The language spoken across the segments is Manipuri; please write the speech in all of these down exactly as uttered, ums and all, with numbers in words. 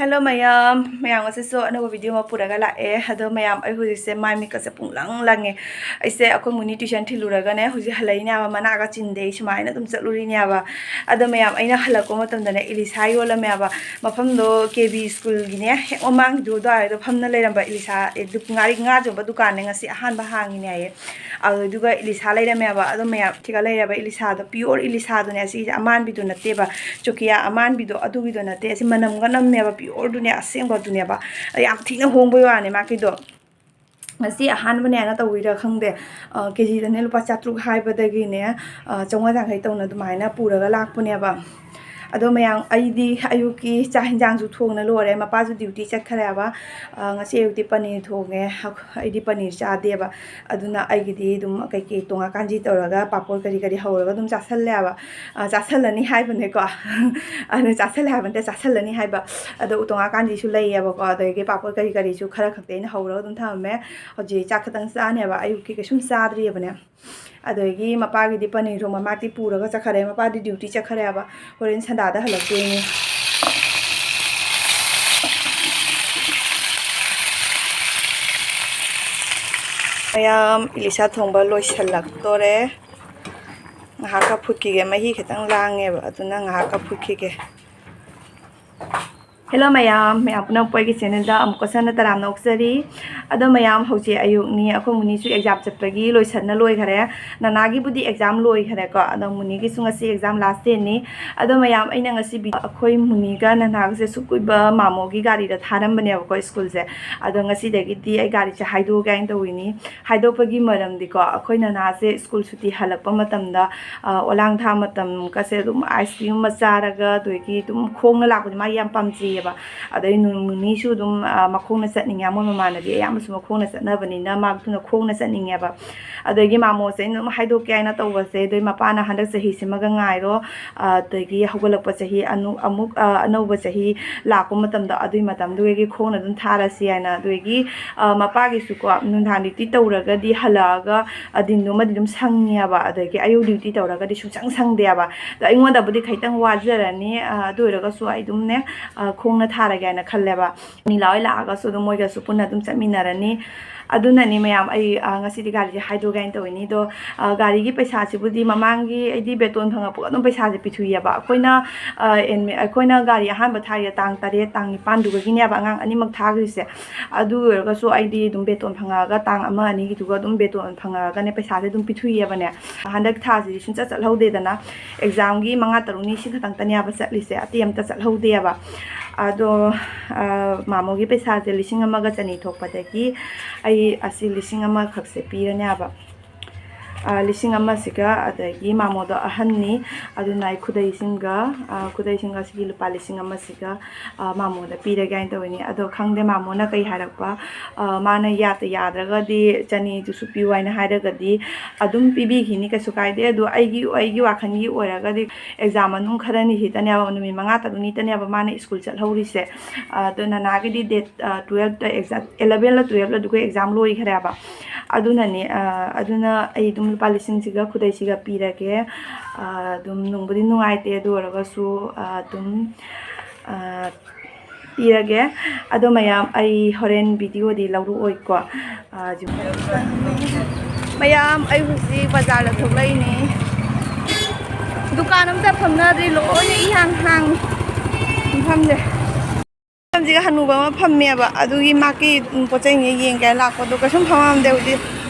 ꯍꯦꯜꯂꯣ ꯃꯌꯥꯝ, ꯃꯌꯥꯝ ꯉꯁꯤꯁꯨ ꯑꯅꯧꯕ ꯚꯤꯗꯤꯑꯣ ꯑꯃ ꯄꯨꯔꯒ ꯂꯥꯛꯑꯦ꯫ ꯑꯗꯣ ꯃꯌꯥꯝ, ꯑꯩ ꯍꯧꯖꯤꯛꯁꯦ ꯃꯥꯏ ꯃꯤꯠꯀꯁꯦ ꯄꯨꯡꯂꯪ ꯂꯪꯉꯦ꯫ ꯑꯩꯁꯦ ꯑꯩꯈꯣꯏ ꯃꯨꯅꯤ ꯇ꯭ꯌꯨꯁꯟ ꯊꯤꯜꯂꯨꯔꯒꯅꯦ, ꯍꯧꯖꯤꯛ ꯍꯜꯂꯛꯏꯅꯦꯕ, ꯃꯅꯥꯒ ꯆꯤꯟꯗꯦ꯫ ꯑꯩ ꯁꯨꯃꯥꯏꯅ ꯑꯗꯨꯝ ꯆꯠꯂꯨꯔꯤꯅꯦꯕ꯫ ꯑꯗꯣ ꯃꯌꯥꯝ, ꯑꯩꯅ ꯍꯜꯂꯛꯄ ꯃꯇꯝꯗꯅꯦ, ꯏꯂꯤꯁꯥ ꯌꯣꯜꯂꯝꯃꯦꯕ꯫ ꯃꯐꯝꯗꯣ ꯀꯦ ꯕꯤ ꯁ꯭ꯀꯨꯜꯒꯤꯅꯦ ꯍꯦꯛ ꯃꯃꯥꯡꯒꯤꯗꯣ ꯑꯗꯨꯋꯥꯏꯗꯣ ꯐꯝꯅ ꯂꯩꯔꯝꯕ ꯏꯂꯤꯁꯥ, ꯑꯦ, ꯗꯨ-, ꯉꯥꯔꯤ ꯉꯥ ꯌꯣꯟꯕ ꯗꯨꯀꯥꯟꯅꯦ, ꯉꯁꯤ ꯑꯍꯥꯟꯕ ꯍꯥꯡꯉꯤꯅꯦ ꯍꯥꯏꯌꯦ꯫ ꯑꯗꯨꯗꯨꯒ ꯏꯂꯤꯁꯥ ꯂꯩꯔꯝꯃꯦꯕ꯫ ꯑꯗꯣ ꯃꯌꯥꯝ, ꯁꯤꯒ ꯂꯩꯔꯕ ꯏꯂꯤꯁꯥꯗꯣ, pure ꯏꯂꯤꯁꯥꯗꯨꯅꯦ, ꯑꯁꯤꯁꯦ ꯑꯃꯥꯟꯕꯤꯗꯨ ꯅꯠꯇꯦꯕ, ꯆꯨꯀꯤꯌꯥ ꯑꯃꯥꯟꯕꯤꯗꯣ ꯑꯗꯨꯒꯤꯗꯣ ꯅꯠꯇꯦ꯫ ꯑꯁꯤ ꯃꯅꯝꯒ ꯅꯝꯃꯦꯕ, pureꯗꯨꯅꯦ, ꯑꯁꯦꯡꯕꯗꯨꯅꯦꯕ꯫ ꯌꯥꯝ ꯊꯤꯅ ꯍꯣꯡꯕꯩ ꯋꯥꯅꯦ ꯃꯥꯒꯤꯗꯣ꯫ ꯉꯁꯤ ꯑꯍꯥꯟꯕꯅꯦꯅ ꯇꯧꯕꯩꯔꯥ ꯈꯪꯗꯦ, ꯑ, ꯀꯦ ꯖꯤꯗꯅꯦ ꯂꯨꯄꯥ ꯆꯥꯇ꯭ꯔꯨꯛ ꯍꯥꯏꯕꯗꯒꯤꯅꯦ, ꯑ, ꯆꯥꯝꯃꯉꯥ ꯌꯥꯡꯈꯩ ꯇꯧꯅ ꯑꯗꯨꯃꯥꯏꯅ ꯄꯨꯔꯒ ꯂꯥꯛꯄꯅꯦꯕ꯫ ꯑꯗꯣ ꯃꯌꯥꯝ, ꯑꯩꯗꯤ ꯑꯌꯨꯛꯀꯤ ꯆꯥꯛ ꯍꯤꯟꯖꯥꯡꯁꯨ ꯊꯣꯡꯅ ꯂꯣꯏꯔꯦ꯫ ꯃꯄꯥꯁꯨ duty ꯆꯠꯈ꯭ꯔꯦꯕ꯫ ꯑ, ꯉꯁꯤ ꯑꯌꯨꯛꯇꯤ ꯄꯅꯤꯔ ꯊꯣꯡꯉꯦ꯫ ꯑꯩꯗꯤ ꯄꯅꯤꯔ ꯆꯥꯗꯦꯕ꯫ ꯑꯗꯨꯅ ꯑꯩꯒꯤꯗꯤ ꯑꯗꯨꯝ ꯀꯩꯀꯩ ꯇꯣꯉꯥ ꯀꯥꯟꯖꯤ ꯇꯧꯔꯒ, ꯄꯥꯄꯣꯔ ꯀꯔꯤ ꯀꯔꯤ ꯍꯧꯔꯒ ꯑꯗꯨꯝ ꯆꯥꯁꯜꯂꯦꯕ꯫ ꯑ, ꯆꯥꯁꯜꯂꯅꯤ ꯍꯥꯏꯕꯅꯦꯀꯣ꯫ ꯑꯗꯨ ꯆꯥꯁꯜꯂꯦ ꯍꯥꯏꯕ ꯅꯠꯇꯦ, ꯆꯥꯁꯜꯂꯅꯤ ꯍꯥꯏꯕ꯫ ꯑꯗꯣ ꯎꯇꯣꯡ ꯉꯥ ꯀꯥꯟꯖꯤꯁꯨ ꯂꯩꯌꯦꯕꯀꯣ, ꯑꯗꯒꯤ ꯄꯥꯄꯣꯔ ꯀꯔꯤ ꯀꯔꯤꯁꯨ ꯈꯔ ꯈꯛꯇꯤ ꯑꯩꯅ ꯍꯧꯔꯒ ꯑꯗꯨꯝ ꯊꯝꯃꯝꯃꯦ꯫ ꯍꯧꯖꯤꯛ ꯆꯥꯛ ꯈꯛꯇꯪ ꯆꯥꯅꯦꯕ, ꯑꯌꯨꯛꯀꯤ ꯀꯩꯁꯨꯝ ꯆꯥꯗ꯭ꯔꯤꯕꯅꯦ꯫ ꯑꯗꯒꯤ ꯃꯄꯥꯒꯤꯗꯤ ꯄꯅꯤꯔ ꯊꯣꯡꯕ ꯃꯥꯗꯤ ꯄꯨꯔꯒ ꯆꯠꯈꯔꯦ, ꯃꯄꯥꯗꯤ duty ꯆꯠꯈꯔꯦꯕ, ꯍꯣꯔꯦꯟ ꯁꯟꯗꯥꯗ ꯍꯜꯂꯛꯇꯣꯏꯅꯤ꯫ ꯃꯌꯥꯝ, ꯏꯂꯤꯁꯥ ꯊꯣꯡꯕ ꯂꯣꯏꯁꯤꯜꯂꯛꯇꯣꯔꯦ꯫ ꯉꯥꯏꯍꯥꯛꯀ ꯐꯨꯠꯈꯤꯒꯦ, ꯃꯍꯤ ꯈꯤꯇꯪ ꯂꯥꯡꯉꯦꯕ, ꯑꯗꯨꯅ ꯉꯥꯏꯍꯥꯛꯀ ꯐꯨꯠꯈꯤꯒꯦ꯫ ꯍꯦꯜꯂꯣ ꯃꯌꯥꯝ, ꯃꯌꯥꯝ ꯄꯨꯝꯅꯃꯛꯄꯨ ꯑꯩꯒꯤ channelꯗ ꯑꯃꯨꯛꯀ ꯍꯟꯅ ꯇꯔꯥꯝꯅ ꯑꯣꯛꯆꯔꯤ꯫ ꯑꯗꯣ ꯃꯌꯥꯝ, ꯍꯧꯖꯤꯛ ꯑꯌꯨꯛꯅꯤ, ꯑꯩꯈꯣꯏ ꯃꯨꯅꯤꯁꯨ exam ꯆꯠꯄꯒꯤ ꯂꯣꯏꯁꯟꯅ ꯂꯣꯏꯈꯔꯦ꯫ ꯅꯅꯥꯒꯤꯕꯨꯗꯤ exam ꯂꯣꯏꯈꯔꯦꯀꯣ, ꯑꯗꯣ ꯃꯨꯅꯤꯒꯤꯁꯨ ꯉꯁꯤ exam last dayꯅꯤ꯫ ꯑꯗꯣ ꯃꯌꯥꯝ, ꯑꯩꯅ ꯉꯁꯤ ꯚꯤ-, ꯑꯩꯈꯣꯏ ꯃꯨꯅꯤꯒ ꯅꯅꯥꯒꯁꯦ ꯁꯨꯛ ꯀꯨꯏꯕ ꯃꯥꯃꯣꯒꯤ ꯒꯥꯔꯤꯗ ꯊꯥꯔꯝꯕꯅꯦꯕꯀꯣ ꯁ꯭ꯀꯨꯜꯁꯦ꯫ ꯑꯗꯣ ꯉꯁꯤꯗꯒꯤꯗꯤ ꯑꯩ ꯒꯥꯔꯤꯁꯦ ꯍꯥꯏꯗꯣꯛꯑꯒꯦ ꯍꯥꯏꯅ ꯇꯧꯔꯤꯅꯤ꯫ ꯍꯥꯏꯗꯣꯛꯄꯒꯤ ꯃꯔꯝꯗꯤꯀꯣ, ꯑꯩꯈꯣꯏ ꯅꯅꯥꯁꯦ ꯁ꯭ꯀꯨꯜ ꯁꯨꯇꯤ ꯍꯜꯂꯛꯄ ꯃꯇꯝꯗ, ꯑ, ꯑꯣꯂꯥꯡ ꯊꯥ ꯃꯇꯝꯒꯁꯦ ꯑꯗꯨꯝ ice cream ꯑꯃ ꯆꯥꯔꯒ, ꯑꯗꯒꯤ ꯑꯗꯨꯝ ꯈꯣꯡꯅ ꯂꯥꯛꯄꯁꯦ ꯃꯥ ꯌꯥꯝ ꯄꯥꯝꯖꯩꯌꯦꯕ꯫ ꯑꯗꯩ ꯅꯨ-, ꯃꯨꯅꯤꯁꯨ ꯑꯗꯨꯝ, ꯑ, ꯃꯈꯣꯡꯅ ꯆꯠꯅꯤꯡꯉꯦ, ꯃꯣꯏ ꯃꯃꯥꯟꯅꯕꯤ ꯑꯌꯥꯝꯕꯁꯨ ꯃꯈꯣꯡꯅ ꯆꯠꯅꯕꯅꯤꯅ ꯃꯥ ꯑꯗꯨꯅ ꯈꯣꯡꯅ ꯆꯠꯅꯤꯡꯉꯦꯕ꯫ ꯑꯗꯒꯤ ꯃꯥꯃꯣꯁꯦ ꯑꯩꯅ ꯑꯗꯨꯝ ꯍꯥꯏꯗꯣꯛꯀꯦ ꯍꯥꯏꯅ ꯇꯧꯕꯁꯦ, ꯑꯗꯩ ꯃꯄꯥꯅ ꯍꯟꯗꯛ ꯆꯍꯤꯁꯤꯃꯒ ꯉꯥꯏꯔꯣ, ꯑ, ꯑꯗꯒꯤ ꯍꯧꯒꯠꯂꯛꯄ ꯆꯍꯤ ꯑꯅꯨ-, ꯑꯃꯨꯛ, ꯑ, ꯑꯅꯧꯕ ꯆꯍꯤ ꯂꯥꯛꯄ ꯃꯇꯝꯗ ꯑꯗꯨꯒꯤ ꯃꯇꯝꯗꯨꯗꯒꯤ ꯈꯣꯡꯅ ꯑꯗꯨꯝ ꯊꯥꯔꯁꯤ ꯍꯥꯏꯅ꯫ ꯑꯗꯒꯤ, ꯑ, ꯃꯄꯥꯒꯤꯁꯨꯀꯣ ꯅꯨꯡꯗꯥꯡ duty ꯇꯧꯔꯒꯗꯤ ꯍꯜꯂꯛꯑꯒ, ꯑ, ꯗꯤꯟꯗꯨꯃꯗꯤ ꯑꯗꯨꯝ ꯁꯪꯉꯦꯕ, ꯑꯗꯒꯤ ꯑꯌꯨꯛ duty ꯇꯧꯔꯒꯗꯤ ꯁꯨꯡꯁꯪ ꯁꯪꯗꯦꯕ꯫ ꯑꯗꯣ ꯑꯩꯉꯣꯟꯗꯕꯨꯗꯤ ꯈꯤꯇꯪ ꯋꯥꯖꯔꯅꯤ, ꯑ, ꯑꯗꯨ ꯑꯣꯏꯔꯒꯁꯨ ꯑꯩ ꯑꯗꯨꯝꯅꯦ, ꯑ, ꯈꯣꯡ ꯍꯣꯡꯅ ꯊꯥꯔꯒꯦ ꯍꯥꯏꯅ ꯈꯜꯂꯦꯕ꯫ ꯅꯤꯂꯥ ꯍꯣꯏ ꯂꯥꯛꯑꯒꯁꯨ ꯑꯗꯨꯝ ꯃꯣꯏꯒꯁꯨ ꯄꯨꯟꯅ ꯑꯗꯨꯝ ꯆꯠꯃꯤꯟꯅꯔꯅꯤ꯫ ꯑꯗꯨꯅꯅꯤ ꯃꯌꯥꯝ, ꯑꯩ, ꯑ, ꯉꯁꯤꯗꯤ ꯒꯥꯔꯤꯁꯦ ꯍꯥꯏꯗꯣꯛꯀꯦ ꯍꯥꯏꯅ ꯇꯧꯔꯤꯅꯤ꯫ ꯑꯗꯣ, ꯑ, ꯒꯥꯔꯤꯒꯤ ꯄꯩꯁꯥꯁꯤꯕꯨꯗꯤ ꯃꯃꯥꯡꯒꯤ ꯑꯩꯗꯤ ꯕꯦꯇꯣꯟ ꯐꯪꯉꯛꯄꯒ ꯑꯗꯨꯝ ꯄꯩꯁꯥꯁꯦ ꯄꯤꯊꯨꯏꯌꯦꯕ꯫ ꯑꯩꯈꯣꯏꯅ, ꯑ, ꯑꯦꯟꯃꯤ-, ꯑꯩꯈꯣꯏꯅ ꯒꯥꯔꯤ ꯑꯍꯥꯟꯕ ꯊꯥꯏꯌꯦ ꯇꯥꯡ ꯇꯔꯦꯠ, ꯇꯥꯡ ꯅꯤꯄꯥꯟꯗꯨꯒꯤꯅꯦꯕ ꯑꯉꯥꯡ ꯑꯅꯤꯃꯛ ꯊꯥꯈ꯭ꯔꯤꯁꯦ꯫ ꯑꯗꯨ ꯑꯣꯏꯔꯒꯁꯨ ꯑꯩꯗꯤ ꯑꯗꯨꯝ ꯕꯦꯇꯣꯟ ꯐꯪꯉꯛꯑꯒ ꯇꯥꯡ ꯑꯃ ꯑꯅꯤꯒꯤꯗꯨꯒ ꯑꯗꯨꯝ ꯕꯦꯇꯣꯟ ꯐꯪꯉꯛꯑꯒꯅꯦ ꯄꯩꯁꯥꯁꯦ ꯑꯗꯨꯝ ꯄꯤꯊꯨꯏꯌꯦꯕꯅꯦ꯫ ꯍꯟꯗꯛ ꯊꯥꯁꯤꯗꯤ ꯁꯨꯡꯆꯠ ꯆꯠꯍꯧꯗꯦꯗꯅ꯫ ꯑꯦꯛꯖꯥꯝꯒꯤ ꯃꯉꯥ ꯇꯔꯨꯛꯅꯤ ꯁꯤ ꯈꯛꯇꯪꯇꯅꯦꯕ ꯆꯠꯂꯤꯁꯦ, ꯑꯇꯩ ꯑꯝꯇ ꯆꯠꯍꯧꯗꯦꯕ꯫ ꯑꯗꯣ, ꯑ, ꯃꯥꯃꯣꯒꯤ ꯄꯩꯁꯥꯁꯦ ꯂꯤꯁꯤꯡ ꯑꯃꯒ ꯆꯅꯤ ꯊꯣꯛꯄꯗꯒꯤ ꯑꯩ ꯑꯁꯤ ꯂꯤꯁꯤꯡ ꯑꯃꯈꯛꯁꯦ ꯄꯤꯔꯅꯦꯕ꯫ ꯑ, ꯂꯤꯁꯤꯡ ꯑꯃꯁꯤꯒ, ꯑꯗꯒꯤ ꯃꯥꯃꯣꯗꯣ ꯑꯍꯟꯅꯤ, ꯑꯗꯨꯅ ꯑꯩ ꯈꯨꯗꯩꯁꯤꯡꯒ, ꯑ, ꯈꯨꯗꯩꯁꯤꯡꯒ ꯑꯁꯤꯒꯤ ꯂꯨꯄꯥ ꯂꯤꯁꯤꯡ ꯑꯃꯁꯤꯒ, ꯑ, ꯃꯥꯃꯣꯗ ꯄꯤꯔꯒꯦ ꯍꯥꯏꯅ ꯇꯧꯕꯅꯤ꯫ ꯑꯗꯣ ꯈꯪꯗꯦ ꯃꯥꯃꯣꯅ ꯀꯩ ꯍꯥꯏꯔꯛꯄ, ꯑ, ꯃꯥꯅ ꯌꯥꯗ ꯌꯥꯗ꯭ꯔꯒꯗꯤ ꯆꯅꯤꯗꯨꯁꯨ ꯄꯤꯌꯨ ꯍꯥꯏꯅ ꯍꯥꯏꯔꯒꯗꯤ ꯑꯗꯨꯝ ꯄꯤꯕꯤꯈꯤꯅꯤ, ꯀꯩꯁꯨ ꯀꯥꯏꯗꯦ꯫ ꯑꯗꯣ ꯑꯩꯒꯤ, ꯑꯩꯒꯤ ꯋꯥꯈꯜꯒꯤ ꯑꯣꯏꯔꯒꯗꯤ ꯑꯦꯛꯖꯥꯝ ꯃꯅꯨꯡ ꯈꯔꯅꯤ ꯁꯤꯗꯅꯦꯕ, ꯅꯨꯃꯤꯠ ꯃꯉꯥ ꯇꯔꯨꯛꯅꯤꯇꯅꯦꯕ ꯃꯥꯅ ꯁ꯭ꯀꯨꯜ ꯆꯠꯍꯧꯔꯤꯁꯦ꯫ ꯑꯗꯣ ꯅꯅꯥꯒꯤꯗꯤ ꯗꯦꯠ, ꯑ, ꯇꯨꯋꯦꯜꯞꯇ ꯑꯦꯛꯖꯥꯝ, ꯑꯦꯂꯚꯦꯟꯂ ꯇꯨꯋꯦꯜꯞꯂ ꯑꯗꯨꯒ ꯑꯦꯛꯖꯥꯝ ꯂꯣꯏꯈ꯭ꯔꯦꯕ꯫ ꯑꯗꯨꯅꯅꯦ, ꯑ, ꯑꯗꯨꯅ ꯑꯩ ꯑꯗꯨꯝ ꯂꯨꯄꯥ ꯂꯤꯁꯤꯡꯁꯤꯒ ꯈꯨꯗꯩꯁꯤꯒ ꯄꯤꯔꯒꯦ꯫ ꯑ, ꯑꯗꯨꯝ ꯅꯨꯡꯕꯨꯗꯤ ꯅꯨꯡꯉꯥꯏꯇꯦ, ꯑꯗꯨ ꯑꯣꯏꯔꯒꯁꯨ, ꯑ, ꯑꯗꯨꯝ, ꯑ, ꯄꯤꯔꯒꯦ꯫ ꯑꯗꯣ ꯃꯌꯥꯝ, ꯑꯩ ꯍꯣꯔꯦꯟ ꯚꯤꯗꯤꯑꯣꯗꯤ ꯂꯧꯔꯛꯑꯣꯏꯀꯣ꯫ ꯑ, ꯃꯌꯥꯝ, ꯑꯩ ꯍꯧꯖꯤꯛ ꯕꯖꯥꯔꯗ ꯊꯣꯛꯂꯛꯏꯅꯦ꯫ ꯗꯨꯀꯥꯟ ꯑꯝꯇ ꯐꯝꯅꯗ꯭ꯔꯤ, ꯂꯣꯏꯅ ꯏꯍꯥꯡ ꯍꯥꯡꯉꯤ ꯃꯐꯝꯁꯦ꯫ ꯃꯐꯝꯁꯤꯒ ꯍꯅꯨꯕ ꯑꯃ ꯐꯝꯃꯦꯕ, ꯑꯗꯨꯒꯤ ꯃꯥꯒꯤ ꯄꯣꯠ ꯆꯩ ꯌꯦꯡꯒꯦ ꯂꯥꯛꯄꯗꯣ ꯀꯩꯁꯨꯝ ꯐꯝꯃꯝꯗꯦ꯫ ꯍꯧꯖꯤꯛ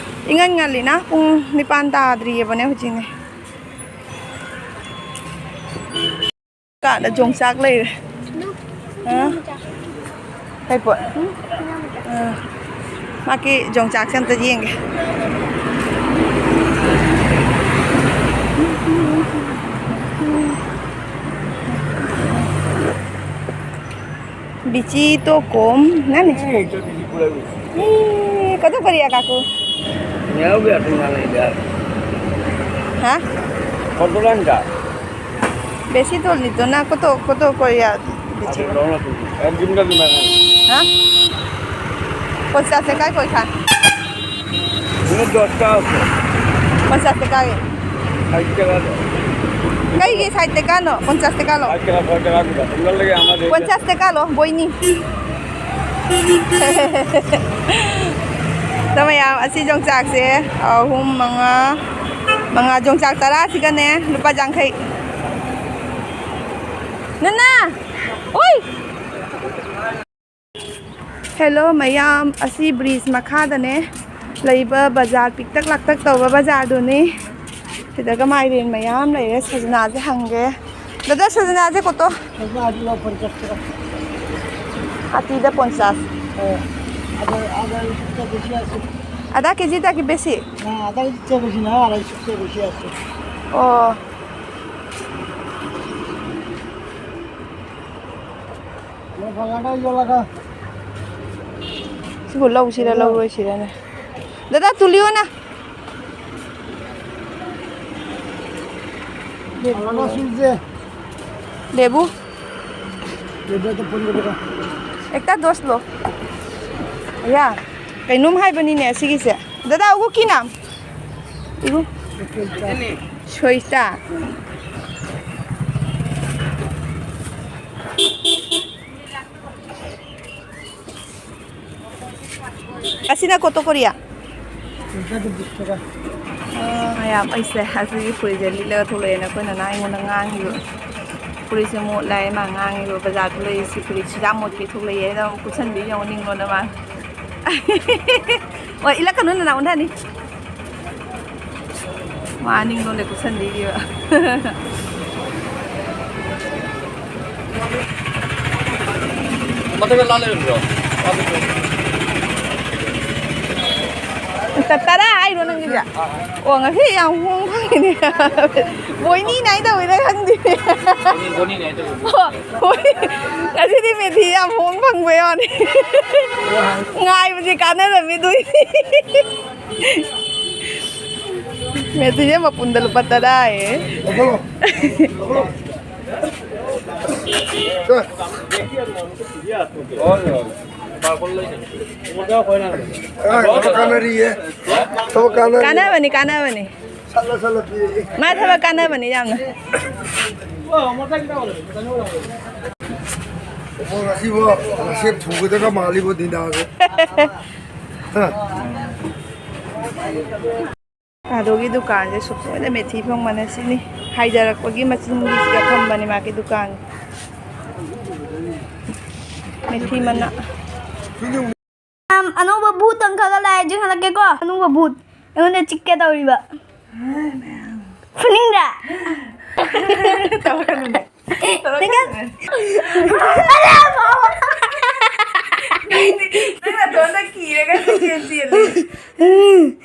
ꯏꯉꯟ ꯉꯜꯂꯤꯅ, ꯄꯨꯡ ꯅꯤꯄꯥꯟ ꯇꯥꯗ꯭ꯔꯤꯑꯕꯅꯦ ꯍꯧꯖꯤꯛꯅꯦ꯫ ꯀꯥꯗ ꯌꯣꯡꯆꯥꯛ ꯂꯩꯔꯦ꯫ ꯑ? ꯀꯩ ꯄꯣꯠ? ꯑ꯫ ꯃꯥꯒꯤ ꯌꯣꯡꯆꯥꯛꯁꯦ ꯑꯝꯇ ꯌꯦꯡꯒꯦ꯫ Bichito kom, nani? Ei, to bichi pura bichi. Ei, কত করিয়া কাকু? Neo be atu mane ja. হ্যাঁ? কত দাম দা? বেশি তো নিত না, কত, কত করিয়া দিচ্ছিল? আরে, নাও না তুমি। একদম দাম না। হ্যাঁ? পঞ্চাশ টাকায় কয়খান? এখানে দশটা আছে। পঞ্চাশ টাকায়? ষাট টাকা দাও। ꯀꯩꯒꯤ ꯁꯥꯏꯠ ꯇꯦꯀꯥꯅꯣ? ꯄꯟꯆꯥꯁ ꯇꯦꯀꯥꯅꯣ? ꯁꯥꯏꯠ ꯀꯌꯥ, ꯁꯥꯏꯠ ꯀꯌꯥ ꯂꯥꯛꯄꯗ? ꯄꯟꯆꯥꯁ ꯇꯦꯀꯥꯂꯣ, ꯕꯣꯏꯅꯤ꯫ ꯇꯃꯌꯥꯝ, ꯑꯁꯤ ꯌꯣꯡꯆꯥꯛꯁꯦ ꯑꯍꯨꯝ, ꯃꯉꯥ, ꯃꯉꯥ, ꯌꯣꯡꯆꯥꯛ ꯇꯔꯥꯁꯤꯒꯅꯦ ꯂꯨꯄꯥ ꯌꯥꯡꯈꯩ꯫ ꯅꯅꯥ! ꯑꯣꯏ! ꯍꯦꯜꯂꯣ ꯃꯌꯥꯝ, ꯑꯁꯤ ꯕ꯭ꯔꯤꯖ ꯃꯈꯥꯗꯅꯦ ꯂꯩꯕ ꯕꯖꯥꯔ, ꯄꯤꯛꯇꯛ ꯂꯥꯛꯇꯛ ꯇꯧꯕ ꯕꯖꯥꯔꯗꯨꯅꯤ꯫ ꯁꯤꯗꯒ ꯃꯥꯏꯔꯦꯟ ꯃꯌꯥꯝ ꯂꯩꯔꯦ꯫ ꯁꯖꯅꯥꯁꯦ ꯍꯪꯒꯦ꯫ ꯗꯥꯗꯥ, ꯁꯖꯅꯥꯁꯦ ꯀꯣꯠꯇꯣ? ꯁꯖꯅꯥꯁꯦ ꯂꯨꯄꯥ ꯄꯟꯆꯥꯁ ꯇꯥꯀꯥ꯫ ꯑꯇꯤꯗ ꯄꯟꯆꯥꯁ꯫ ꯑꯦ, ꯑꯗ, ꯑꯗ ꯂꯤꯁꯤꯡ ꯇꯔꯦꯠ ꯂꯤꯁꯤꯡ ꯑꯁꯤ꯫ ꯑꯗꯥ ꯀꯦꯖꯤꯗ ꯀꯤ ꯕꯦꯁꯤ? ꯑ, ꯑꯗ ꯂꯤꯁꯤꯡ ꯇꯔꯦꯠ ꯂꯤꯁꯤꯡ ꯑꯁꯤ꯫ ꯑꯣ꯫ ꯁꯤꯕꯨ ꯂꯧꯁꯤꯔ ꯂꯧꯔꯣꯏꯁꯤꯔꯅꯦ? ꯗꯥꯗꯥ, ꯇꯨꯂꯤꯑꯣꯅ꯫ ꯂꯦꯕꯨ꯫ ꯂꯦꯕꯨ ꯇꯣ ꯄꯨꯟꯒꯗ꯭ꯔꯥ? ꯑꯦꯛꯇꯥ ꯗꯣꯁ ꯂꯣ꯫ ꯑꯌꯥ, ꯀꯩꯅꯣꯝ ꯍꯥꯏꯕꯅꯤꯅꯦ ꯑꯁꯤꯒꯤꯁꯦ꯫ ꯗꯥꯗꯥ, ꯎꯒꯨ ꯀꯤ ꯅꯥꯝ? ꯏꯒꯨ꯫ ꯁꯣꯏꯇꯥ꯫ ꯑꯁꯤꯅ ꯀꯣꯠꯇꯣ ꯀꯣꯔꯤꯌꯥ? ꯃꯌꯥꯝ, ꯑꯩꯁꯦ ꯑꯁꯤꯒꯤ ꯐꯨꯔꯤꯠꯁꯦ ꯂꯤꯠꯂꯒ ꯊꯣꯛꯂꯛꯑꯦꯅ ꯑꯩꯈꯣꯏ ꯅꯅꯥ ꯑꯩꯉꯣꯟꯗ ꯉꯥꯡꯉꯤꯕ꯫ ꯐꯨꯔꯤꯠꯁꯦ ꯃꯣꯠꯂꯦ ꯍꯥꯏ ꯃꯥ ꯉꯥꯡꯉꯤꯕ꯫ ꯕꯖꯥꯔ ꯊꯣꯛꯂꯛꯏ, ꯁꯤ ꯐꯨꯔꯤꯠꯁꯤꯗ ꯃꯣꯠꯀꯦ ꯊꯣꯛꯂꯛꯑꯦ꯫ ꯑꯩꯅ ꯑꯃꯨꯛ ꯀꯨꯞꯁꯟꯕꯤ ꯌꯦꯡꯉꯣ ꯅꯤꯡꯉꯣꯟꯗ ꯃꯥ꯫ ꯑꯣ, ꯏꯜꯂꯛꯀꯅꯨ, ꯅꯅꯥ ꯑꯣꯟꯊꯅꯤ꯫ ꯃꯥ ꯅꯤꯡꯉꯣꯟꯗ ꯀꯨꯞꯁꯟꯕꯤꯔꯤꯕ꯫ ꯃꯊꯛꯇ ꯂꯥ ꯂꯩꯔꯝꯗ꯭ꯔꯣ? ꯇ-, ꯇꯔꯥ ꯍꯥꯏꯔꯣ ꯅꯪꯒꯤꯁꯦ? ꯑꯣ, ꯉꯁꯤ ꯌꯥꯝ ꯍꯣꯡ ꯐꯪꯉꯤꯅꯦ꯫ ꯕꯣꯏꯅꯤ ꯅꯥꯏ ꯇꯧꯋꯤꯗ ꯈꯪꯗꯦ꯫ ꯕꯣꯅꯤ, ꯕꯣꯅꯤ ꯅꯥꯏ ꯇꯧꯋꯤ꯫ ꯑꯣ, ꯍꯣꯏ꯫ ꯉꯁꯤꯗꯤ ꯃꯦꯊꯤ ꯌꯥꯝ ꯍꯣꯡ ꯐꯪꯕ ꯌꯥꯅꯤ꯫ ꯉꯥꯏꯕꯁꯦ ꯀꯥꯟꯅꯔꯝꯃꯤ ꯑꯗꯨꯏ꯫ ꯃꯦꯊꯤꯁꯦ ꯃꯄꯨꯟꯗ ꯂꯨꯄꯥ ꯇꯔꯥ ꯍꯥꯏꯌꯦ꯫ ꯀꯥꯟꯅꯔꯤꯌꯦ꯫ ꯊꯕꯛ ꯀꯥꯟꯅꯔꯤ꯫ ꯀꯥꯟꯅꯕꯅꯤ, ꯀꯥꯟꯅꯕꯅꯤ꯫ ꯁꯠꯂ ꯁꯠꯂ ꯄꯤꯔꯛꯑꯦ꯫ ꯃꯥ ꯊꯕꯛ ꯀꯥꯟꯅꯕꯅꯤ ꯌꯥꯝꯅ꯫ ꯑꯣ, ꯉꯁꯤꯕꯣ ꯅꯁꯦꯞ ꯊꯨꯒꯗꯒ ꯃꯥꯜꯂꯤꯕꯣ ꯗꯤꯟꯗꯥꯁꯦ꯫ ꯍꯥ? ꯑꯗꯨꯒꯤ ꯗꯨꯀꯥꯟꯁꯦ ꯁꯨꯛ ꯂꯣꯏꯅ ꯃꯦꯊꯤ ꯐꯪꯕꯅ ꯁꯤꯅꯤ꯫ ꯍꯥꯏꯊꯔꯛꯄꯒꯤ ꯃꯆꯤꯟꯒꯤꯁꯤꯗ ꯐꯝꯕꯅꯤ ꯃꯥꯒꯤ ꯗꯨꯀꯥꯟ꯫ ꯃꯦꯊꯤ ꯃꯅꯥ꯫ ꯑꯝ, ꯑꯅꯧꯕ ꯚꯨꯠ ꯑꯃꯈꯛꯒ ꯂꯥꯛꯑꯦ, ꯍꯧꯖꯤꯛ ꯍꯜꯂꯛꯀꯦꯀꯣ꯫ ꯑꯅꯧꯕ ꯚꯨꯠ꯫ ꯑꯩꯉꯣꯟꯗ ꯆꯤꯛꯀꯦ ꯇꯧꯔꯤꯕ꯫ ꯐꯨꯅꯤꯡꯗ꯭ꯔꯥ? ꯇꯧꯔꯛꯀꯅꯨꯅꯦ꯫ ꯇꯧꯔꯛꯀꯅꯨꯅꯦ꯫ ꯅꯪ ꯅꯇꯣꯟꯗ ꯀꯤꯔꯒ ꯆꯦꯟ ꯆꯦꯜꯂꯤ꯫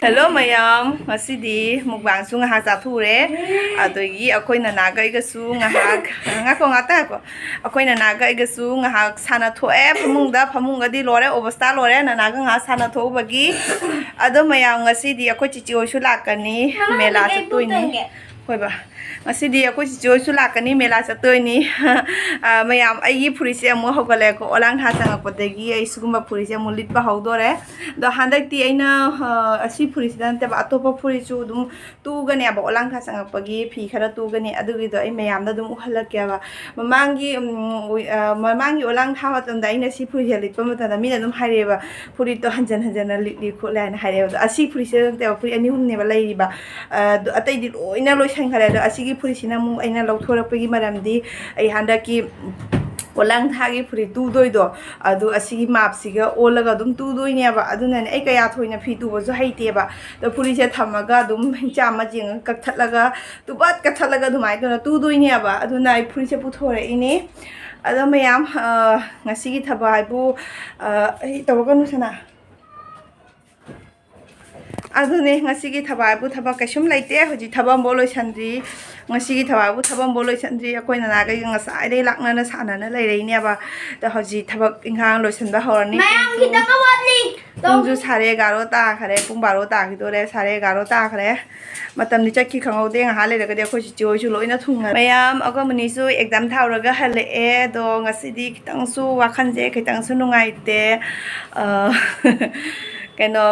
Hello ꯃꯌꯥꯝ, ꯉꯁꯤꯗꯤ ꯃꯨꯛꯕꯥꯡꯁꯨ ꯉꯥꯏꯍꯥꯛ ꯆꯥꯊꯣꯛꯎꯔꯦ, ꯑꯗꯒꯤ ꯑꯩꯈꯣꯏ ꯅꯅꯥꯒ ꯑꯩꯒꯁꯨ ꯉꯥꯏꯍꯥꯛ, ꯉꯥꯏꯈꯣ, ꯉꯥꯛꯇ ꯉꯥꯏꯈꯣ, ꯑꯩꯈꯣꯏ ꯅꯅꯥꯒ ꯑꯩꯒꯁꯨ ꯉꯥꯏꯍꯥꯛ ꯁꯥꯟꯅ ꯊꯣꯛꯑꯦ ꯐꯃꯨꯡꯗ꯫ ꯐꯃꯨꯡꯒꯗꯤ ꯂꯣꯏꯔꯦ, ꯑꯣꯕꯁꯇꯥ ꯂꯣꯏꯔꯦ ꯅꯅꯥꯒ ꯉꯥꯏꯍꯥꯛ ꯁꯥꯟꯅ ꯊꯣꯛꯎꯕꯒꯤ꯫ ꯑꯗꯣ ꯃꯌꯥꯝ, ꯉꯁꯤꯗꯤ ꯑꯩꯈꯣꯏ ꯆꯤꯆꯦ ꯍꯣꯏꯁꯨ ꯂꯥꯛꯀꯅꯤ, ꯃꯦꯂꯥ ꯆꯠꯇꯣꯏꯅꯤ꯫ ꯍꯣꯏꯕ, ꯉꯁꯤꯗꯤ ꯑꯩꯈꯣꯏ ꯆꯤꯆꯦ ꯍꯣꯏꯁꯨ ꯂꯥꯛꯀꯅꯤ, ꯃꯦꯂꯥ ꯆꯠꯇꯣꯏꯅꯤ꯫ ꯑ, ꯃꯌꯥꯝ, ꯑꯩꯒꯤ ꯐꯨꯔꯤꯠꯁꯦ ꯑꯃꯨꯛ ꯍꯧꯒꯠꯂꯦꯀꯣ, ꯑꯣꯂꯥꯡ ꯊꯥ ꯆꯪꯉꯛꯄꯗꯒꯤ ꯑꯩ ꯁꯤꯒꯨꯝꯕ ꯐꯨꯔꯤꯠꯁꯦ ꯑꯃꯨꯛ ꯂꯤꯠꯄ ꯍꯧꯗꯣꯔꯦ꯫ ꯑꯗꯣ ꯍꯟꯗꯛꯇꯤ ꯑꯩꯅ, ꯑ, ꯑꯁꯤ ꯐꯨꯔꯤꯠꯁꯤꯗ ꯅꯠꯇꯕ ꯑꯇꯣꯞꯄ ꯐꯨꯔꯤꯠꯁꯨ ꯑꯗꯨꯝ ꯇꯨꯒꯅꯦꯕ, ꯑꯣꯂꯥꯡ ꯊꯥ ꯆꯪꯉꯛꯄꯒꯤ ꯐꯤ ꯈꯔ ꯇꯨꯒꯅꯤ, ꯑꯗꯨꯒꯤꯗꯣ ꯑꯩ ꯃꯌꯥꯝꯗ ꯑꯗꯨꯝ ꯎꯍꯜꯂꯛꯀꯦꯕ꯫ ꯃꯃꯥꯡꯒꯤ, ꯎꯝ, ꯎꯏ-, ꯑ, ꯃꯃꯥꯡꯒꯤ ꯑꯣꯂꯥꯡ ꯊꯥ ꯃꯇꯝꯗ ꯑꯩꯅ ꯁꯤ ꯐꯨꯔꯤꯠꯁꯦ ꯂꯤꯠꯄ ꯃꯇꯝꯗ ꯃꯤꯅ ꯑꯗꯨꯝ ꯍꯥꯏꯔꯛꯑꯦꯕ, "ꯐꯨꯔꯤꯠꯇꯣ ꯍꯟꯖꯟ ꯍꯟꯖꯟꯅ ꯂꯤꯠꯂꯤ" ꯈꯣꯠꯂꯦ ꯍꯥꯏꯅ ꯍꯥꯏꯔꯛꯑꯦꯕ꯫ ꯑꯗꯣ ꯑꯁꯤ ꯐꯨꯔꯤꯠꯁꯦ ꯅꯠꯇꯦꯕ, ꯐꯨꯔꯤꯠ ꯑꯅꯤ ꯑꯍꯨꯝꯅꯦꯕ ꯂꯩꯔꯤꯕ꯫ ꯑ, ꯑꯗꯣ ꯑꯇꯩꯗꯤ ꯂꯣꯏꯅ ꯂꯣꯏꯁꯟꯈꯔꯦ꯫ ꯑꯗꯣ ꯑꯁꯤꯒꯤ ꯐꯨꯔꯤꯠꯁꯤꯅ ꯑꯃꯨꯛ ꯑꯩꯅ ꯂꯧꯊꯣꯔꯛꯄꯒꯤ ꯃꯔꯝꯗꯤ, ꯑꯩ ꯍꯟꯗꯛꯀꯤ ꯄꯣꯂꯥꯡ ꯊꯥꯒꯤ ꯐꯨꯔꯤꯠ ꯇꯨꯗꯣꯏꯗꯣ, ꯑꯗꯨ ꯑꯁꯤꯒꯤ ꯃꯥꯞꯁꯤꯒ ꯑꯣꯜꯂꯒ ꯑꯗꯨꯝ ꯇꯨꯗꯣꯏꯅꯦꯕ꯫ ꯑꯗꯨꯅꯅꯦ, ꯑꯩ ꯀꯌꯥ ꯊꯣꯏꯅ ꯐꯤ ꯇꯨꯕꯁꯨ ꯍꯩꯇꯦꯕ꯫ ꯑꯗꯣ ꯐꯨꯔꯤꯠꯁꯦ ꯊꯝꯃꯒ ꯑꯗꯨꯝ ꯏꯆꯥ ꯃꯆꯦꯡ ꯀꯛꯊꯠꯂꯒ, ꯇꯨꯕꯠ ꯀꯛꯊꯠꯂꯒ ꯑꯗꯨꯃꯥꯏꯅ ꯇꯧꯅ ꯇꯨꯗꯣꯏꯅꯦꯕ꯫ ꯑꯗꯨꯅ ꯑꯩ ꯐꯨꯔꯤꯠꯁꯦ ꯄꯨꯊꯣꯔꯛꯏꯅꯦ꯫ ꯑꯗꯣ ꯃꯌꯥꯝ, ꯑ, ꯉꯁꯤꯒꯤ ꯊꯕꯛ ꯍꯥꯏꯕꯨ, ꯑ, ꯑꯩ ꯇꯧꯔꯒꯅꯨ ꯁꯅꯥ꯫ ꯑꯗꯨꯅꯦ, ꯉꯁꯤꯒꯤ ꯊꯕꯛ ꯍꯥꯏꯕꯨ ꯊꯕꯛ ꯀꯩꯁꯨꯝ ꯂꯩꯇꯦ꯫ ꯍꯧꯖꯤꯛ ꯊꯕꯛ ꯑꯃꯐꯥꯎ ꯂꯣꯏꯁꯟꯗ꯭ꯔꯤ꯫ ꯉꯁꯤꯒꯤ ꯊꯕꯛ ꯍꯥꯏꯕꯨ ꯊꯕꯛ ꯑꯃꯐꯥꯎ ꯂꯣꯏꯁꯟꯗ꯭ꯔꯤ꯫ ꯑꯩꯈꯣꯏ ꯅꯅꯥꯈꯩꯒ ꯉꯁꯥꯏꯗꯩ ꯂꯥꯛꯅꯅ ꯁꯥꯟꯅꯅ ꯂꯩꯔꯛꯏꯅꯦꯕ꯫ ꯑꯗꯣ ꯍꯧꯖꯤꯛ ꯊꯕꯛ ꯏꯪꯈꯥꯡ ꯂꯣꯏꯁꯟꯕ ꯍꯧꯔꯅꯤ꯫ ꯃꯌꯥꯝ ꯄꯨꯡꯁꯨ, ꯈꯤꯇꯪ ꯋꯥꯠꯂꯤ꯫ ꯄꯨꯡꯁꯨ ꯁꯥꯔꯦ ꯑꯦꯒꯥꯔꯣ ꯇꯥꯈꯔꯦ꯫ ꯄꯨꯡ ꯕꯥꯔꯣ ꯇꯥꯈꯤꯗꯣꯔꯦ꯫ ꯁꯥꯔꯦ ꯑꯦꯒꯥꯔꯣ ꯇꯥꯈꯔꯦ꯫ ꯃꯇꯝꯗꯤ ꯆꯠꯈꯤ ꯈꯪꯍꯧꯗꯦ꯫ ꯉꯥꯏꯍꯥꯛ ꯂꯩꯔꯒꯗꯤ ꯑꯩꯈꯣꯏ ꯆꯤꯆꯦ ꯍꯣꯏꯁꯨ ꯂꯣꯏꯅ ꯊꯨꯡꯉꯔꯦ꯫ ꯃꯌꯥꯝ, ꯑꯩꯈꯣꯏ ꯃꯅꯤꯁꯨ exam ꯊꯥꯔꯨꯔꯒ ꯍꯜꯂꯛꯑꯦ꯫ ꯑꯗꯣ ꯉꯁꯤꯗꯤ ꯈꯤꯇꯪꯁꯨ ꯋꯥꯈꯜꯁꯦ ꯈꯤꯇꯪꯁꯨ ꯅꯨꯡꯉꯥꯏꯇꯦ꯫ ꯑ, ꯀꯩꯅꯣ,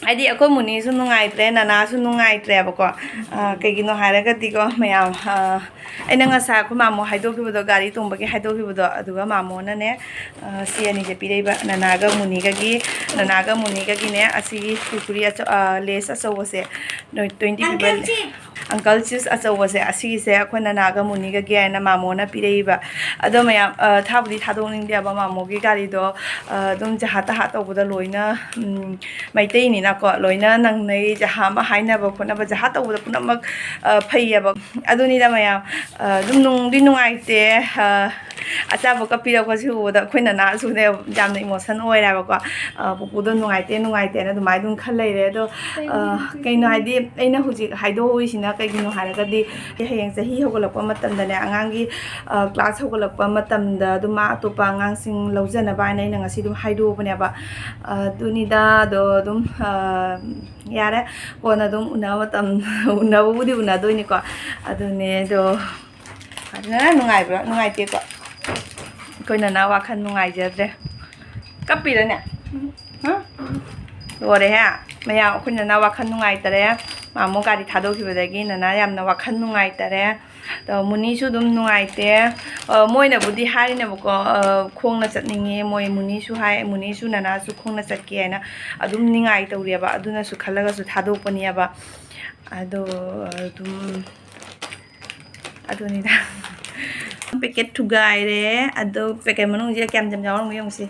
ꯍꯥꯏꯗꯤ ꯑꯩꯈꯣꯏ ꯃꯨꯅꯤꯁꯨ ꯅꯨꯡꯉꯥꯏꯇ꯭ꯔꯦ, ꯅꯅꯥꯁꯨ ꯅꯨꯡꯉꯥꯏꯇ꯭ꯔꯦꯕꯀꯣ꯫ ꯑ, ꯀꯩꯒꯤꯅꯣ ꯍꯥꯏꯔꯒꯗꯤꯀꯣ ꯃꯌꯥꯝ, ꯑ, ꯑꯩꯅ ꯉꯁꯥꯏ ꯑꯩꯈꯣꯏ ꯃꯥꯃꯣ ꯍꯥꯏꯗꯣꯛꯈꯤꯕꯗꯣ, ꯒꯥꯔꯤ ꯇꯣꯡꯕꯒꯤ ꯍꯥꯏꯗꯣꯛꯈꯤꯕꯗꯣ, ꯑꯗꯨꯒ ꯃꯥꯃꯣꯅꯅꯦ, ꯑ, ꯁꯤ ꯑꯅꯤꯁꯦ ꯄꯤꯔꯛꯏꯕ, ꯅꯅꯥꯒ ꯃꯨꯅꯤꯒꯒꯤ, ꯅꯅꯥꯒ ꯃꯨꯅꯤꯒꯒꯤꯅꯦ, ꯑꯁꯤꯒꯤ ꯀꯨꯔꯀꯨꯔꯤ ꯑꯆꯧ-, ꯑ, ꯂꯦꯁ ꯑꯆꯧꯕꯁꯦ, ꯅꯣꯏ twenty ꯄꯤꯕ꯫ Uncle Chief꯫ Uncle Chief ꯑꯆꯧꯕꯁꯦ, ꯑꯁꯤꯒꯤꯁꯦ ꯑꯩꯈꯣꯏ ꯅꯅꯥꯒ ꯃꯨꯅꯤꯒꯒꯤ ꯍꯥꯏꯅ ꯃꯥꯃꯣꯅ ꯄꯤꯔꯛꯏꯕ꯫ ꯑꯗꯣ ꯃꯌꯥꯝ, ꯑ, ꯊꯥꯕꯨꯗꯤ ꯊꯥꯗꯣꯛꯅꯤꯡꯗꯦꯕ, ꯃꯥꯃꯣꯒꯤ ꯒꯥꯔꯤꯗꯣ, ꯑ, ꯑꯗꯨꯝ ꯖꯍꯥ ꯇꯍꯥ ꯇꯧꯕꯗ ꯂꯣꯏꯅ, ꯎꯝ, ꯃꯩꯇꯩꯅꯤꯅꯀꯣ, ꯂꯣꯏꯅ ꯅꯪꯅꯩ, ꯖꯍꯥ ꯑꯃ ꯍꯥꯏꯅꯕ ꯈꯣꯠꯅꯕ, ꯖꯍꯥ ꯇꯧꯕꯗ ꯄꯨꯝꯅꯃꯛ, ꯑ, ꯐꯩꯌꯦꯕ꯫ ꯑꯗꯨꯅꯤꯗ ꯃꯌꯥꯝ, ꯑ, ꯑꯗꯨꯝ ꯅꯨꯡꯗꯤ ꯅꯨꯡꯉꯥꯏꯇꯦ, ꯑ, ꯑꯆꯥꯄꯣꯠꯀ ꯄꯤꯔꯛꯄꯁꯤ ꯎꯕꯗ ꯑꯩꯈꯣꯏ ꯅꯅꯥꯁꯨꯅꯦ ꯌꯥꯝꯅ emotion ꯑꯣꯏꯔꯦꯕꯀꯣ꯫ ꯑ, ꯄꯨꯄꯨꯗꯣ ꯅꯨꯡꯉꯥꯏꯇꯦ, ꯅꯨꯡꯉꯥꯏꯇꯦꯅ ꯑꯗꯨꯃꯥꯏꯅ ꯑꯗꯨꯝ ꯈꯜ ꯂꯩꯔꯦ꯫ ꯑꯗꯣ, ꯑ, ꯀꯩꯅꯣ ꯍꯥꯏꯗꯤ, ꯑꯩꯅ ꯍꯧꯖꯤꯛ ꯍꯥꯏꯗꯣꯛꯍꯧꯔꯤꯁꯤꯅ ꯀꯩꯒꯤꯅꯣ ꯍꯥꯏꯔꯒꯗꯤ, ꯍꯌꯦꯡ ꯆꯍꯤ ꯍꯧꯒꯠꯂꯛꯄ ꯃꯇꯝꯗꯅꯦ, ꯑꯉꯥꯡꯒꯤ, ꯑ, class ꯍꯧꯒꯠꯂꯛꯄ ꯃꯇꯝꯗ ꯑꯗꯨꯝ ꯃꯥ ꯑꯇꯣꯞꯄ ꯑꯉꯥꯡꯁꯤꯡ ꯂꯧꯖꯅꯕ ꯍꯥꯏꯅ ꯑꯩꯅ ꯉꯁꯤ ꯑꯗꯨꯝ ꯍꯥꯏꯗꯣꯛꯑꯕꯅꯦꯕ꯫ ꯑꯗꯨꯅꯤꯗ, ꯑꯗꯣ ꯑꯗꯨꯝ, ꯑ, ꯌꯥꯔꯦ, ꯀꯣꯟꯅ ꯑꯗꯨꯝ ꯎꯅꯕ ꯃꯇꯝ, ꯎꯅꯕꯕꯨꯗꯤ ꯎꯅꯗꯣꯏꯅꯤꯀꯣ꯫ ꯑꯗꯨꯅꯦ, ꯑꯗꯣ ꯐꯖꯅ ꯅꯨꯡꯉꯥꯏꯕ꯭ꯔꯣ? ꯅꯨꯡꯉꯥꯏꯇꯦꯀꯣ? ꯑꯩꯈꯣꯏ ꯅꯅꯥ ꯋꯥꯈꯜ ꯅꯨꯡꯉꯥꯏꯖꯗ꯭ꯔꯦ꯫ ꯀꯞꯄꯤꯔꯅꯦ? ꯍꯥ? ꯂꯣꯏꯔꯦꯍꯦ꯫ ꯃꯌꯥꯝ, ꯑꯩꯈꯣꯏ ꯅꯅꯥ ꯋꯥꯈꯜ ꯅꯨꯡꯉꯥꯏꯇꯔꯦ꯫ ꯃꯥꯃꯣ ꯒꯥꯔꯤ ꯊꯥꯗꯣꯛꯈꯤꯕꯗꯒꯤ ꯅꯅꯥ ꯌꯥꯝꯅ ꯋꯥꯈꯜ ꯅꯨꯡꯉꯥꯏꯇꯔꯦ꯫ ꯑꯗꯣ ꯃꯨꯅꯤꯁꯨ ꯑꯗꯨꯝ ꯅꯨꯡꯉꯥꯏꯇꯦ꯫ ꯑ, ꯃꯣꯏꯅꯕꯨꯗꯤ ꯍꯥꯏꯔꯤꯅꯦꯕꯀꯣ, ꯑ, ꯈꯣꯡꯅ ꯆꯠꯅꯤꯡꯉꯦ, ꯃꯣꯏ ꯃꯨꯅꯤꯁꯨ ꯍꯥꯏ, ꯃꯨꯅꯤꯁꯨ ꯅꯅꯥꯁꯨ ꯈꯣꯡꯅ ꯆꯠꯀꯦ ꯍꯥꯏꯅ ꯑꯗꯨꯝ ꯅꯤꯡꯉꯥꯏ ꯇꯧꯔꯤꯑꯕ, ꯑꯗꯨꯅꯁꯨ ꯈꯜꯂꯒꯁꯨ ꯊꯥꯗꯣꯛꯄꯅꯦꯕ꯫ ꯑꯗꯣ ꯑꯗꯨꯝ ꯑꯗꯨꯅꯤꯗ꯫ Packet ꯊꯨꯒꯥꯏꯔꯦ꯫ ꯑꯗꯣ packet ꯃꯅꯨꯡꯁꯤꯗ ꯀꯌꯥꯝ ꯌꯥꯝ ꯌꯥꯎꯔꯝꯒꯦ ꯌꯦꯡꯉꯨꯁꯦ꯫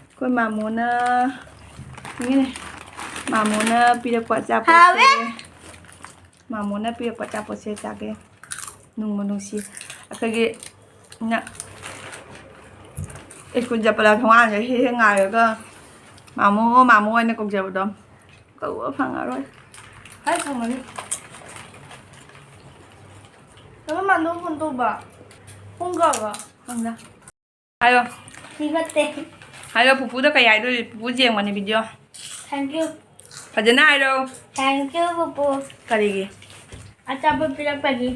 ꯑꯩꯈꯣꯏ ꯃꯥꯃꯣꯅ, ꯌꯦꯡꯉꯨꯅꯦ, ꯃꯥꯃꯣꯅ ꯄꯤꯔꯛꯄ ꯑꯆꯥꯄꯣꯠꯁꯦ꯫ ꯍꯥꯎꯋꯦ꯫ ꯃꯥꯃꯣꯅ ꯄꯤꯔꯛꯄ ꯑꯆꯥꯄꯣꯠꯁꯦ ꯆꯥꯒꯦ꯫ ꯅꯨꯡꯕꯨ ꯅꯨꯡꯁꯤ꯫ ꯑꯩꯈꯣꯏꯒꯤ ꯅ-, school ꯆꯠꯄꯗ ꯊꯣꯡꯒꯥꯟꯗ ꯍꯦꯛ ꯍꯦꯛ ꯉꯥꯏꯔꯒ ꯃꯥꯃꯣ, ꯃꯥꯃꯣ ꯍꯥꯏꯅ ꯀꯧꯖꯕꯗꯣ꯫ ꯀꯧꯕ ꯐꯪꯉꯔꯣꯏ꯫ ꯑꯩ ꯐꯪꯒꯅꯤ꯫ ꯅꯪ ꯃꯥꯟꯗꯣ phone ꯇꯧꯕ? ꯄꯨꯡ ꯀꯌꯥꯒ? ꯈꯪꯗꯦ꯫ ꯍꯥꯏꯌꯣ꯫ ꯁꯤ ꯐꯠꯇꯦ꯫ ꯍꯥꯏꯌꯣ, ꯄꯨꯄꯨꯗ ꯀꯩ ꯍꯥꯏꯗꯣꯏ? ꯄꯨꯄꯨ ꯌꯦꯡꯕꯅꯤ video꯫ Thank you꯫ ꯐꯖꯅ ꯍꯥꯏꯔꯣ꯫ Thank you, ꯄꯨꯄꯨ꯫ ꯀꯔꯤꯒꯤ? ꯑꯆꯥꯄꯣꯠ ꯄꯤꯔꯛꯄꯒꯤ꯫